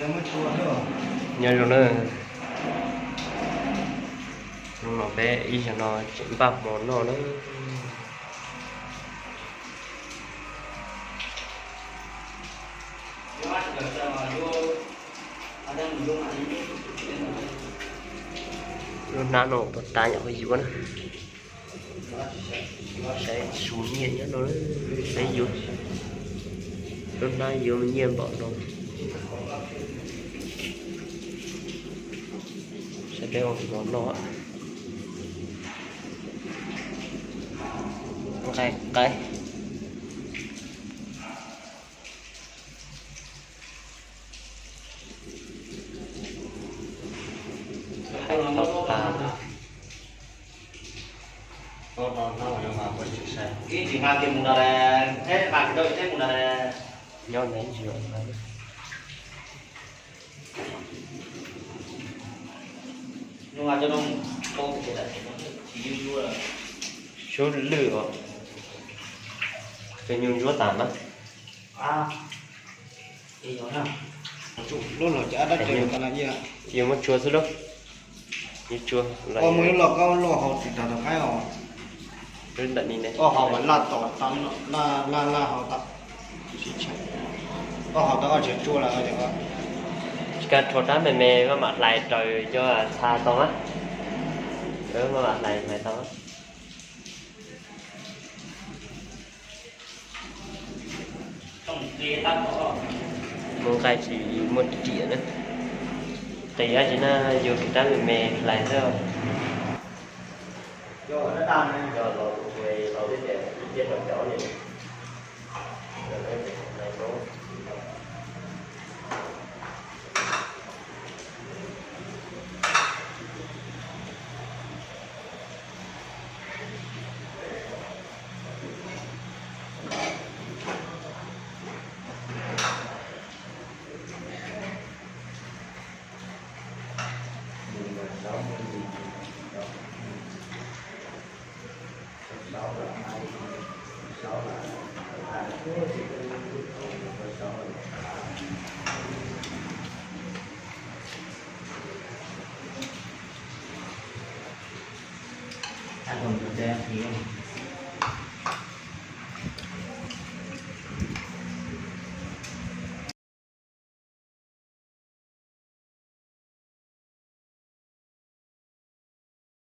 Nyob zoo na, hnub no peb ib zaug no tseem npaj hmo noj na. Lub hnab no puas tas nyuam qhuav yuav na. Saib su nyiaj nyob no, saib yuav, lub hnab yuav me nyiaj npaum no. Saib peb ua hmo noj, nqaij qaib. Tau tas. Nyob ntawd ntsis. Suab lwj os, cov nyuj ntsuab tas na. Lub los cas dab tsi tas na. Yuav muab tsua xwb lauj. Yuav tsua los muab lub los kaub lub hau tsis tau tau qaib os. Lub ntawm ni ne. Ob hau mas laj tom tau, laj laj hau tau. Ob hau tau ob tsev tsua lawm. Tsis kab rho rab me me maj mam hlais raws cov txha tau na. Maj mam hlais hlais tau. Muaj nqaij tsis muaj riam na. Qis dab tsi na, yuav kiag rab me me hlais xwb. Tab tom tus teb qhia.